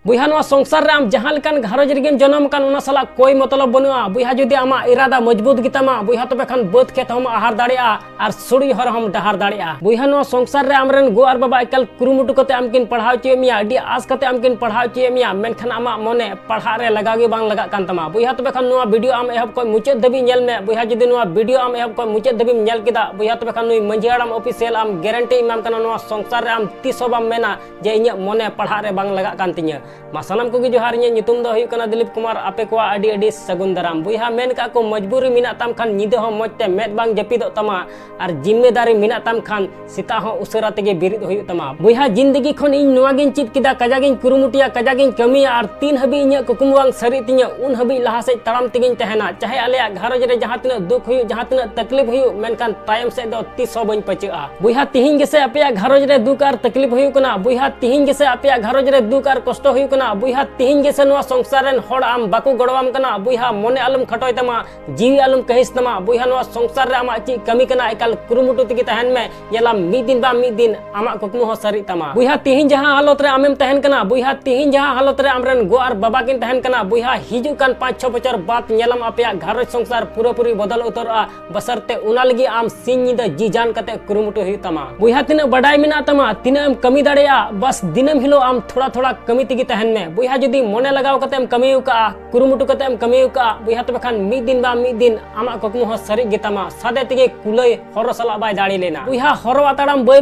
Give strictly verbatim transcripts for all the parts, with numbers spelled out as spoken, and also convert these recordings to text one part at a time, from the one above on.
ᱵᱚᱭᱦᱟ, ᱱᱚᱣᱟ ᱥᱚᱝᱥᱟᱨ ᱨᱮ ᱟᱢ ᱡᱟᱦᱟᱸ ᱞᱮᱠᱟᱱ ᱜᱷᱟᱨᱚᱸᱡᱽ ᱨᱮᱜᱮᱢ ᱡᱚᱱᱚᱢ ᱟᱠᱟᱱ, ᱚᱱᱟ ᱥᱟᱞᱟᱜ ᱠᱳᱭ ᱢᱚᱛᱞᱚᱵ ᱵᱟᱹᱱᱩᱜᱼᱟ᱾ ᱵᱚᱭᱦᱟ, ᱡᱩᱫᱤ ᱟᱢᱟᱜ ᱤᱨᱟᱫᱟ ᱢᱚᱡᱽᱵᱩᱛ ᱜᱮᱛᱟᱢᱟ, ᱵᱚᱭᱦᱟ, ᱛᱚᱵᱮ ᱠᱷᱟᱱ ᱵᱟᱹᱫᱽ ᱠᱷᱮᱛ ᱦᱚᱸᱢ ᱟᱦᱟᱨ ᱫᱟᱲᱮᱭᱟᱜᱼᱟ ᱟᱨ ᱥᱩᱲᱤ ᱦᱚᱨ ᱦᱚᱸᱢ ᱰᱟᱦᱟᱨ ᱫᱟᱲᱮᱭᱟᱜᱼᱟ᱾ ᱵᱚᱭᱦᱟ, ᱱᱚᱣᱟ ᱥᱚᱝᱥᱟᱨ ᱨᱮ ᱟᱢᱨᱮᱱ ᱜᱚ ᱟᱨ ᱵᱟᱵᱟ ᱮᱠᱟᱞ ᱠᱩᱨᱩᱢᱩᱴᱩ ᱠᱟᱛᱮ ᱟᱢ ᱠᱤᱱ ᱯᱟᱲᱦᱟᱣ ᱦᱚᱪᱚᱭᱮᱫ ᱢᱮᱭᱟ, ᱟᱹᱰᱤ ᱟᱸᱥ ᱠᱟᱛᱮ ᱟᱢ ᱠᱤᱱ ᱯᱟᱲᱦᱟᱣ ᱦᱚᱪᱚᱭᱮᱫ ᱢᱮᱭᱟ, ᱢᱮᱱᱠᱷᱟᱱ ᱟᱢᱟᱜ ᱢᱚᱱᱮ ᱯᱟᱲᱦᱟᱜ ᱨᱮ ᱞᱟᱜᱟᱣ ᱜᱮ ᱵᱟᱝ ᱞᱟᱜᱟᱜ ᱠᱟᱱ ᱛᱟᱢᱟ᱾ ᱵᱚᱭᱦᱟ, ᱛᱚᱵᱮ ᱠᱷᱟᱱ ᱱᱚᱣᱟ ᱵᱷᱤᱰᱤᱭᱳ ᱟᱢ ᱮᱦᱚᱵ ᱠᱷᱚᱱ ᱢᱩᱪᱟᱹᱫ ᱫᱷᱟᱹᱵᱤᱡ ᱧᱮᱞ ᱢᱮ᱾ ᱵᱚᱭᱦᱟ, ᱡᱩᱫᱤ ᱱᱚᱣᱟ ᱵᱷᱤᱰᱤᱭᱳ ᱟᱢ ᱮᱦᱚᱵ ᱠᱷᱚᱱ ᱢᱩᱪᱟᱹᱫ ᱫᱷᱟᱹᱵᱤᱡ ᱧᱮᱞ ᱠᱮᱫᱟ, ᱵᱚᱭᱦᱟ, ᱛᱚᱵᱮ ᱠᱷᱟᱱ ᱱᱩᱭ ᱢᱟᱹᱡᱷᱤ ᱦᱟᱲᱟᱢ ᱚᱯᱷᱤᱥᱤᱭᱟᱞ ᱟᱢ ᱜᱮᱨᱮᱱᱴᱤ ᱮᱢᱟᱢ ᱠᱟᱱᱟ, ᱱᱚᱣᱟ ᱥᱚᱝᱥᱟᱨ ᱨᱮ ᱟᱢ ᱛᱤᱥ ᱦᱚᱸ ᱵᱟᱢ ᱢᱮᱱᱟ ᱡᱮ ᱤᱧᱟᱹᱜ ᱢᱚᱱᱮ ᱯᱟᱲᱦᱟᱜ ᱨᱮ ᱵᱟᱝ ᱞᱟᱜᱟᱜ ᱠᱟᱱ ᱛᱤᱧᱟᱹ᱾ ᱢᱟ ᱥᱟᱱᱟᱢ ᱠᱚᱜᱮ ᱡᱚᱦᱟᱨ, ᱤᱧᱟᱹᱜ ᱧᱩᱛᱩᱢ ᱫᱚ ᱦᱩᱭᱩᱜ ᱠᱟᱱᱟ ᱫᱤᱞᱤᱯ ᱠᱩᱢᱟᱨ᱾ ᱟᱯᱮ ᱠᱚᱣᱟᱜ ᱟᱹᱰᱤ ᱟᱹᱰᱤ ᱥᱟᱹᱜᱩᱱ ᱫᱟᱨᱟᱢ᱾ ᱵᱚᱭᱦᱟ, ᱢᱮᱱ ᱠᱟᱜ ᱠᱚ, ᱢᱚᱡᱽᱵᱩᱨᱤ ᱢᱮᱱᱟᱜ ᱛᱟᱢ ᱠᱷᱟᱱ ᱧᱤᱫᱟᱹ ᱦᱚᱸ ᱢᱚᱡᱽ ᱛᱮ ᱢᱮᱫ ᱵᱟᱝ ᱡᱟᱹᱯᱤᱫᱚᱜ ᱛᱟᱢᱟ, ᱟᱨ ᱡᱤᱢᱢᱮᱫᱟᱨᱤ ᱢᱮᱱᱟᱜ ᱛᱟᱢ ᱠᱷᱟᱱ ᱥᱮᱛᱟᱜ ᱦᱚᱸ ᱩᱥᱟᱹᱨᱟ ᱛᱮᱜᱮ ᱵᱮᱨᱮᱫ ᱦᱩᱭᱩᱜ ᱛᱟᱢᱟ᱾ ᱵᱚᱭᱦᱟ, ᱡᱤᱱᱫᱮᱜᱤ ᱠᱷᱚᱱ ᱤᱧ ᱱᱚᱣᱟ ᱜᱤᱧ ᱪᱮᱫ ᱠᱮᱫᱟ, ᱠᱟᱡᱟᱠ ᱤᱧ ᱠᱩᱨᱩᱢᱩᱴᱩᱭᱟ, ᱠᱟᱡᱟᱠ ᱤᱧ ᱠᱟᱹᱢᱤᱭᱟ, ᱟᱨ ᱛᱤᱱ ᱦᱟᱹᱵᱤᱡ ᱤᱧᱟᱹᱜ ᱠᱩᱠᱢᱩ ᱵᱟᱝ ᱥᱟᱹᱨᱤᱜ ᱛᱤᱧᱟᱹ, ᱩᱱ ᱦᱟᱹᱵᱤᱡ ᱞᱟᱦᱟ ᱥᱮᱫ ᱛᱟᱲᱟᱢ ᱛᱮᱜᱤᱧ ᱛᱟᱦᱮᱱᱟ᱾ ᱪᱟᱦᱮ ᱟᱞᱮᱭᱟᱜ ᱜᱷᱟᱨᱚᱸᱡᱽ ᱨᱮ ᱡᱟᱦᱟᱸ ᱛᱤᱱᱟᱹᱜ ᱫᱩᱠ ᱦᱩᱭᱩᱜ, ᱡᱟᱦᱟᱸ ᱛᱤᱱᱟᱹᱜ ᱛᱟᱠᱞᱤᱯ ᱦᱩᱭᱩᱜ, ᱢᱮᱱᱠᱷᱟᱱ ᱛᱟᱭᱚᱢ ᱥᱮᱫ ᱫᱚ ᱛᱤᱥ ᱦᱚᱸ ᱵᱟᱹᱧ ᱯᱟᱹᱪᱟᱹᱜᱼᱟ᱾ ᱵᱚᱭᱦᱟ, ᱛᱤᱦᱤᱧ ᱜᱮᱥᱮ ᱟᱯᱮᱭᱟᱜ ᱜᱷᱟᱨᱚᱸᱡᱽ ᱨᱮ ᱫᱩᱠ ᱟᱨ ᱛᱟᱠᱞᱤᱯ ᱦᱩᱭᱩᱜ ᱠᱟᱱᱟ, ᱵᱚᱭᱦᱟ, ᱛᱤᱦᱤᱧ ᱜᱮᱥᱮ ᱟᱯᱮᱭᱟᱜ ᱜᱷᱟᱨᱚᱸᱡᱽ ᱨᱮ ᱫᱩᱠ ᱟᱨ ᱠᱚᱥᱴᱚ ᱦᱩᱭᱩᱜ ᱠᱟᱱᱟ, ᱵᱚᱭᱦᱟ, ᱛᱤᱦᱤᱧ ᱜᱮᱥᱮ ᱱᱚᱣᱟ ᱥᱚᱝᱥᱟᱨ ᱨᱮᱱ ᱦᱚᱲ ᱟᱢ ᱵᱟᱠᱚ ᱜᱚᱲᱚᱣᱟᱢ ᱠᱟᱱᱟ, ᱵᱚᱭᱦᱟ, ᱢᱚᱱᱮ ᱟᱞᱚᱢ ᱠᱷᱟᱴᱚᱭ ᱛᱟᱢᱟ, ᱡᱤᱣᱤ ᱟᱞᱚᱢ ᱠᱟᱹᱦᱤᱥ ᱛᱟᱢᱟ᱾ ᱵᱚᱭᱦᱟ, ᱱᱚᱣᱟ ᱥᱚᱝᱥᱟᱨ ᱨᱮ ᱟᱢᱟᱜ ᱪᱮᱫ ᱠᱟᱹᱢᱤ ᱠᱟᱱᱟ, ᱮᱠᱟᱞ ᱠᱩᱨᱩᱢᱩᱴᱩ ᱛᱮᱜᱮ ᱛᱟᱦᱮᱱ ᱢᱮ᱾ ᱧᱮᱞᱟᱢ, ᱢᱤᱫ ᱫᱤᱱ ᱵᱟᱝ ᱢᱤᱫ ᱫᱤᱱ ᱟᱢᱟᱜ ᱠᱩᱠᱢᱩ ᱦᱚᱸ ᱥᱟᱹᱨᱤᱜ ᱛᱟᱢᱟ᱾ ᱵᱚᱭᱦᱟ, ᱛᱤᱦᱤᱧ ᱡᱟᱦᱟᱸ ᱦᱟᱞᱚᱛ ᱨᱮ ᱟᱢᱮᱢ ᱛᱟᱦᱮᱱ ᱠᱟᱱᱟ, ᱵᱚᱭᱦᱟ, ᱛᱤᱦᱤᱧ ᱡᱟᱦᱟᱸ ᱦᱟᱞᱚᱛ ᱨᱮ ᱟᱢᱨᱮᱱ ᱜᱚ ᱟᱨ ᱵᱟᱵᱟ ᱠᱤᱱ ᱛᱟᱦᱮᱱ ᱠᱟᱱᱟ, ᱵᱚᱭᱦᱟ, ᱦᱤᱡᱩᱜ ᱠᱟᱱ ᱯᱟᱸᱪ ᱪᱷᱚ ᱵᱚᱪᱷᱚᱨ ᱵᱟᱫ ᱧᱮᱞᱟᱢ ᱟᱯᱮᱭᱟᱜ ᱜᱷᱟᱨᱚᱸᱡᱽ ᱥᱚᱝᱥᱟᱨ ᱯᱩᱨᱟᱹᱯᱩᱨᱤ ᱵᱚᱫᱚᱞ ᱩᱛᱟᱹᱨᱚᱜᱼᱟ᱾ ᱵᱟᱥᱟᱨᱛᱮ ᱚᱱᱟ ᱞᱟᱹᱜᱤᱫ ᱟᱢ ᱥᱤᱧ ᱧᱤᱫᱟᱹ ᱡᱤ ᱡᱟᱱ ᱠᱟᱛᱮ ᱠᱩᱨᱩᱢᱩᱴᱩ ᱦᱩᱭᱩᱜ ᱛᱟᱢᱟ᱾ ᱵᱚᱭᱦᱟ, ᱛᱤᱱᱟᱹᱜ ᱵᱟᱰᱟᱭ ᱢᱮᱱᱟᱜ ᱛᱟᱢᱟ, ᱛᱤᱱᱟᱹᱜ ᱮᱢ ᱠᱟᱹᱢᱤ ᱫᱟᱲᱮᱭᱟᱜᱼᱟ, ᱵᱟᱥ ᱫᱤᱱᱟᱹᱢ ᱦᱤᱞᱳᱜ ᱟᱢ ᱛᱷᱚᱲᱟ ᱛᱷᱚᱲᱟ ᱠᱟᱹᱢᱤ ᱛᱮᱜᱮ ᱛᱟᱦᱮᱱ ᱢᱮ᱾ ᱵᱚᱭᱦᱟ, ᱡᱩᱫᱤ ᱢᱚᱱᱮ ᱞᱟᱜᱟᱣ ᱠᱟᱛᱮ ᱮᱢ ᱠᱟᱹᱢᱤ ᱟᱠᱟᱫᱼᱟ, ᱠᱩᱨᱩᱢᱩᱴᱩ ᱠᱟᱛᱮ ᱮᱢ ᱠᱟᱹᱢᱤ ᱟᱠᱟᱫᱼᱟ, ᱵᱚᱭᱦᱟ, ᱛᱚᱵᱮ ᱠᱷᱟᱱ ᱢᱤᱫ ᱫᱤᱱ ᱵᱟᱝ ᱢᱤᱫ ᱫᱤᱱ ᱟᱢᱟᱜ ᱠᱩᱠᱢᱩ ᱦᱚᱸ ᱥᱟᱹᱨᱤᱜ ᱜᱮ ᱛᱟᱢᱟ᱾ ᱥᱟᱫᱮ ᱛᱮᱜᱮ ᱠᱩᱞᱟᱹᱭ ᱦᱚᱨᱚ ᱥᱟᱞᱟᱜ ᱵᱟᱭ ᱫᱟᱲᱮ ᱞᱮᱱᱟ᱾ ᱵᱚᱭᱦᱟ, ᱦᱚᱨᱚᱣᱟᱜ ᱛᱟᱲᱟᱢ ᱵᱟᱹᱭ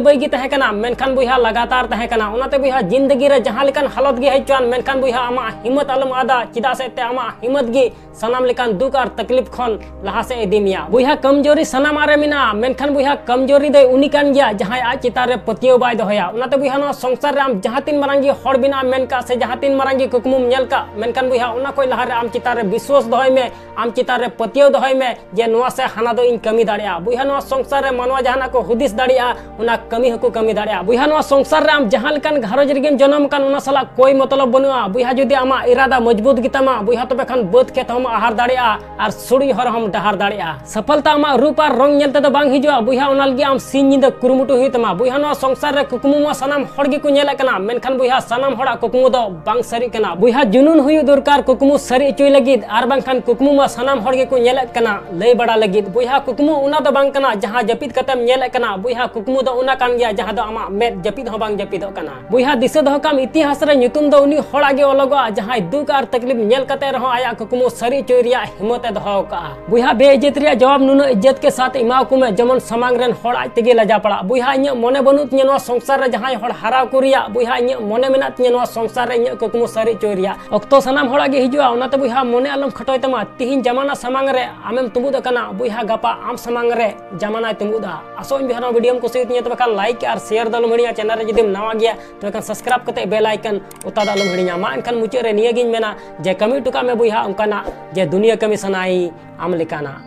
ᱵᱟᱹᱭ ᱜᱮ ᱛᱟᱦᱮᱸ ᱠᱟᱱᱟ, ᱢᱮᱱᱠᱷᱟᱱ ᱵᱚᱭᱦᱟ, ᱞᱟᱜᱟᱛᱟᱨ ᱛᱟᱦᱮᱸ ᱠᱟᱱᱟ᱾ ᱚᱱᱟᱛᱮ ᱵᱚᱭᱦᱟ, ᱡᱤᱱᱫᱮᱜᱤ ᱨᱮ ᱡᱟᱦᱟᱸ ᱞᱮᱠᱟᱱ ᱦᱟᱞᱚᱛ ᱜᱮ ᱦᱮᱡ ᱦᱚᱪᱚᱣᱟᱱ, ᱢᱮᱱᱠᱷᱟᱱ ᱵᱚᱭᱦᱟ, ᱟᱢᱟᱜ ᱦᱤᱢᱢᱚᱛ ᱟᱞᱚᱢ ᱟᱫᱟ, ᱪᱮᱫᱟᱜ ᱥᱮ ᱮᱱᱛᱮ ᱟᱢᱟᱜ ᱦᱤᱢᱢᱚᱛ ᱜᱮ ᱥᱟᱱᱟᱢ ᱞᱮᱠᱟᱱ ᱫᱩᱠ ᱟᱨ ᱛᱟᱠᱞᱤᱯ ᱠᱷᱚᱱ ᱞᱟᱦᱟ ᱥᱮᱫ ᱤᱫᱤ ᱢᱮᱭᱟ᱾ ᱵᱚᱭᱦᱟ, ᱠᱚᱢᱡᱳᱨᱤ ᱥᱟᱱᱟᱢᱟᱜ ᱨᱮ ᱢᱮᱱᱟᱜᱼᱟ, ᱢᱮᱱᱠᱷᱟᱱ ᱵᱚᱭᱦᱟ, ᱠᱚᱢᱡᱳᱨᱤ ᱫᱚᱭ ᱩᱱᱤ ᱠᱟᱱ ᱜᱮᱭᱟ, ᱡᱟᱦᱟᱸᱭ ᱟᱡ ᱪᱮᱛᱟᱱ ᱨᱮ ᱯᱟᱹᱛᱭᱟᱹᱣ ᱵᱟᱭ ᱫᱚᱦᱚᱭᱟ᱾ ᱚᱱᱟᱛᱮ ᱵᱚᱭᱦᱟ, ᱱᱚᱣᱟ ᱥᱚᱝᱥᱟᱨ ᱨᱮ ᱟᱢ ᱡᱟᱦᱟᱸ ᱛᱤᱱ ᱢᱟᱨᱟᱝ ᱜᱮ ᱦᱚᱲ ᱵᱮᱱᱟᱜ ᱮᱢ ᱢᱮᱱ ᱠᱟᱜ ᱥᱮ ᱡᱟᱦᱟᱸ ᱛᱤᱱ ᱢᱟᱨᱟᱝ ᱜᱮ ᱠᱩᱠᱢᱩᱢ ᱧᱮᱞ ᱠᱟᱜ, ᱢᱮᱱᱠᱷᱟᱱ ᱵᱚᱭᱦᱟ, ᱚᱱᱟ ᱠᱷᱚᱱ ᱞᱟᱦᱟ ᱨᱮ ᱟᱢ ᱪᱮᱛᱟᱱ ᱨᱮ ᱵᱤᱥᱣᱟᱥ ᱫᱚᱦᱚᱭ ᱢᱮ, ᱟᱢ ᱪᱮᱛᱟᱱ ᱨᱮ ᱯᱟᱹᱛᱭᱟᱹᱣ ᱫᱚᱦᱚᱭ ᱢᱮ ᱡᱮ ᱱᱚᱣᱟ ᱥᱮ ᱦᱟᱱᱟ ᱫᱚ ᱤᱧ ᱠᱟᱹᱢᱤ ᱫᱟᱲᱮᱭᱟᱜᱼᱟ᱾ ᱵᱚᱭᱦᱟ, ᱱᱚᱣᱟ ᱥᱚᱝᱥᱟᱨ ᱨᱮ ᱢᱟᱱᱣᱟ ᱡᱟᱦᱟᱱᱟᱜ ᱠᱚ ᱦᱩᱫᱤᱥ ᱫᱟᱲᱮᱭᱟᱜᱼᱟ, ᱚᱱᱟ ᱠᱟᱹᱢᱤ ᱦᱚᱸᱠᱚ ᱠᱟᱹᱢᱤ ᱫᱟᱲᱮᱭᱟᱜᱼᱟ᱾ ᱵᱚᱭᱦᱟ, ᱱᱚᱣᱟ ᱥᱚᱝᱥᱟᱨ ᱨᱮ ᱟᱢ ᱡᱟᱦᱟᱸ ᱞᱮᱠᱟᱱ ᱜᱷᱟᱨᱚᱸᱡᱽ ᱨᱮᱜᱮᱢ ᱡᱚᱱᱚᱢ ᱟᱠᱟᱱ, ᱚᱱᱟ ᱥᱟᱞᱟᱜ ᱠᱳᱭ ᱢᱚᱛᱞᱚᱵ ᱵᱟᱹᱱᱩᱜᱼᱟ᱾ ᱵᱚᱭᱦᱟ, ᱡᱩᱫᱤ ᱟᱢᱟᱜ ᱤᱨᱟᱫᱟ ᱢᱚᱡᱽᱵᱩᱛ ᱜᱮᱛᱟᱢᱟ, ᱵᱚᱭᱦᱟ, ᱛᱚᱵᱮ ᱠᱷᱟᱱ ᱵᱟᱹᱫᱽ ᱠᱷᱮᱛ ᱦᱚᱸᱢ ᱟᱦᱟᱨ ᱫᱟᱲᱮᱭᱟᱜᱼᱟ ᱟᱨ ᱥᱩᱲᱤ ᱦᱚᱨ ᱦᱚᱸᱢ ᱰᱟᱦᱟᱨ ᱫᱟᱲᱮᱭᱟᱜᱼᱟ᱾ ᱥᱟᱯᱷᱚᱞᱛᱟ ᱟᱢᱟᱜ ᱨᱩᱯ ᱟᱨ ᱨᱚᱝ ᱧᱮᱞ ᱛᱮᱫᱚ ᱵᱟᱝ ᱦᱤᱡᱩᱜᱼᱟ᱾ ᱵᱚᱭᱦᱟ, ᱚᱱᱟ ᱞᱟᱹᱜᱤᱫ ᱟᱢ ᱥᱤᱧ ᱧᱤᱫᱟᱹ ᱠᱩᱨᱩᱢᱩᱴᱩ ᱦᱩᱭᱩᱜ ᱛᱟᱢᱟ᱾ ᱵᱚᱭᱦᱟ, ᱱᱚᱣᱟ ᱥᱚᱝᱥᱟᱨ ᱨᱮ ᱠᱩᱠᱢᱩ ᱢᱟ ᱥᱟᱱᱟᱢ ᱦᱚᱲ ᱜᱮᱠᱚ ᱧᱮᱞᱮᱫ ᱠᱟᱱᱟ, ᱢᱮᱱᱠᱷᱟᱱ ᱵᱚᱭᱦᱟ, ᱥᱟᱱᱟᱢ ᱦᱚᱲᱟᱜ ᱠᱩᱠᱢᱩ ᱫᱚ ᱵᱟᱝ ᱥᱟᱹᱨᱤᱜ ᱠᱟᱱᱟ᱾ ᱵᱚᱭᱦᱟ, ᱡᱩᱱᱩᱱ ᱦᱩᱭᱩᱜ ᱫᱚᱨᱠᱟᱨ ᱠᱩᱠᱢᱩ ᱥᱟᱹᱨᱤ ᱦᱚᱪᱚᱭ ᱞᱟᱹᱜᱤᱫ, ᱟᱨ ᱵᱟᱝᱠᱷᱟᱱ ᱠᱩᱠᱢᱩ ᱢᱟ ᱥᱟᱱᱟᱢ ᱦᱚᱲ ᱜᱮᱠᱚ ᱧᱮᱞᱮᱫ ᱠᱟᱱᱟ ᱞᱟᱹᱭ ᱵᱟᱲᱟ ᱞᱟᱹᱜᱤᱫ᱾ ᱵᱚᱭᱦᱟ, ᱠᱩᱠᱢᱩ ᱚᱱᱟ ᱫᱚ ᱵᱟᱝ ᱠᱟᱱᱟ ᱡᱟᱦᱟᱸ ᱡᱟᱹᱯᱤᱫ ᱠᱟᱛᱮᱢ ᱧᱮᱞᱮᱫ ᱠᱟᱱᱟ᱾ ᱵᱚᱭᱦᱟ, ᱠᱩᱠᱢᱩ ᱫᱚ ᱚᱱᱟ ᱠᱟᱱ ᱜᱮᱭᱟ ᱡᱟᱦᱟᱸ ᱫᱚ ᱟᱢᱟᱜ ᱢᱮᱫ ᱡᱟᱹᱯᱤᱫ ᱦᱚᱸ ᱵᱟᱝ ᱡᱟᱹᱯᱤᱫᱚᱜ ᱠᱟᱱᱟ᱾ ᱵᱚᱭᱦᱟ, ᱫᱤᱥᱟᱹ ᱫᱚᱦᱚ ᱠᱟᱢ, ᱤᱛᱤᱦᱟᱥ ᱨᱮ ᱧᱩᱛᱩᱢ ᱫᱚ ᱩᱱᱤ ᱦᱚᱲᱟᱜ ᱜᱮ ᱚᱞᱚᱜᱚᱜᱼᱟ ᱡᱟᱦᱟᱸᱭ ᱫᱩᱠ ᱟᱨ ᱛᱟᱠᱞᱤᱯ ᱧᱮᱞ ᱠᱟᱛᱮ ᱨᱮᱦᱚᱸ ᱟᱭᱟᱜ ᱠᱩᱠᱢᱩ ᱥᱟᱹᱨᱤ ᱦᱚᱪᱚᱭ ᱨᱮᱭᱟᱜ ᱦᱤᱢᱢᱚᱛ ᱮ ᱫᱚᱦᱚ ᱠᱟᱜᱼᱟ᱾ ᱵᱚᱭᱦᱟ, ᱵᱮ ᱤᱡᱽᱡᱚᱛ ᱨᱮᱭᱟᱜ ᱡᱚᱵᱟᱵ ᱱᱩᱱᱟᱹᱜ ᱤᱡᱽᱡᱚᱛ ᱠᱮ ᱥᱟᱛ ᱮᱢᱟᱣ ᱠᱚ ᱢᱮ, ᱡᱮᱢᱚᱱ ᱥᱟᱢᱟᱝ ᱨᱮᱱ ᱦᱚᱲ ᱟᱡ ᱛᱮᱜᱮ ᱞᱟᱡᱟ ᱯᱟᱲᱟᱜ᱾ ᱵᱚᱭᱦᱟ, ᱤᱧᱟᱹᱜ ᱢᱚᱱᱮ ᱵᱟᱹᱱᱩᱜ ᱛᱤᱧᱟᱹ ᱱᱚᱣᱟ ᱥᱚᱝᱥᱟᱨ ᱨᱮ ᱡᱟᱦᱟᱸᱭ ᱦᱚᱲ ᱦᱟᱨᱟᱣ ᱠᱚ ᱨᱮᱭᱟᱜ᱾ ᱵᱚᱭᱦᱟ, ᱤᱧᱟᱹᱜ ᱢᱚᱱᱮ ᱢᱮᱱᱟᱜ ᱛᱤᱧᱟᱹ ᱱᱚᱣᱟ ᱥᱚᱝᱥᱟᱨ ᱨᱮ ᱤᱧᱟᱹᱜ ᱠᱩᱠᱢᱩ ᱥᱟᱹᱨᱤ ᱦᱚᱪᱚᱭ ᱨᱮᱭᱟᱜ᱾ ᱚᱠᱛᱚ ᱥᱟᱱᱟᱢ ᱦᱚᱲᱟᱜ ᱜᱮ ᱦᱤᱡᱩᱜᱼᱟ, ᱚᱱᱟᱛᱮ ᱵᱚᱭᱦᱟ, ᱢᱚᱱᱮ ᱟᱞᱚᱢ ᱠᱷᱟᱴᱚᱭ ᱛᱟᱢᱟ᱾ ᱛᱤᱦᱤᱧ ᱡᱟᱢᱟᱱᱟ ᱥᱟᱢᱟᱝ ᱨᱮ ᱟᱢᱮᱢ ᱛᱩᱢᱵᱩᱫ ᱟᱠᱟᱱᱟ, ᱵᱚᱭᱦᱟ, ᱜᱟᱯᱟ ᱟᱢ ᱥᱟᱢᱟᱝ ᱨᱮ ᱡᱟᱢᱟᱱᱟᱭ ᱛᱩᱢᱵᱩᱫᱟ᱾ ᱟᱥᱚᱜ ᱟᱹᱧ ᱵᱚᱭᱦᱟ, ᱱᱚᱣᱟ ᱵᱷᱤᱰᱤᱭᱳᱢ ᱠᱩᱥᱤᱭᱟᱛᱤᱧᱟ, ᱛᱚᱵᱮ ᱠᱷᱟᱱ ᱞᱟᱭᱤᱠ ᱟᱨ ᱥᱮᱭᱟᱨ ᱫᱚ ᱟᱞᱚᱢ ᱦᱤᱲᱤᱧᱟ᱾ ᱪᱮᱱᱮᱞ ᱨᱮ ᱡᱩᱫᱤᱢ ᱱᱟᱣᱟ ᱜᱮᱭᱟ, ᱛᱚᱵᱮ ᱠᱷᱟᱱ ᱥᱟᱵᱥᱠᱨᱟᱭᱤᱵ ᱠᱟᱛᱮ ᱵᱮᱞ ᱟᱭᱠᱚᱱ ᱚᱛᱟ ᱫᱚ ᱟᱞᱚᱢ ᱦᱤᱲᱤᱧᱟ᱾ ᱢᱟ ᱮᱱᱠᱷᱟᱱ ᱢᱩᱪᱟᱹᱫ ᱨᱮ ᱱᱤᱭᱟᱹᱜᱤᱧ ᱢᱮᱱᱟ ᱡᱮ ᱠᱟᱹᱢᱤ ᱦᱚᱴᱚ ᱠᱟᱜ ᱢᱮ ᱵᱚᱭᱦᱟ ᱚᱱᱠᱟᱱᱟᱜ ᱡᱮ ᱫᱩᱱᱤᱭᱟᱹ ᱠᱟᱹᱢᱤ ᱥᱟᱱᱟᱭ ᱟᱢ ᱞᱮᱠᱟᱱᱟᱜ᱾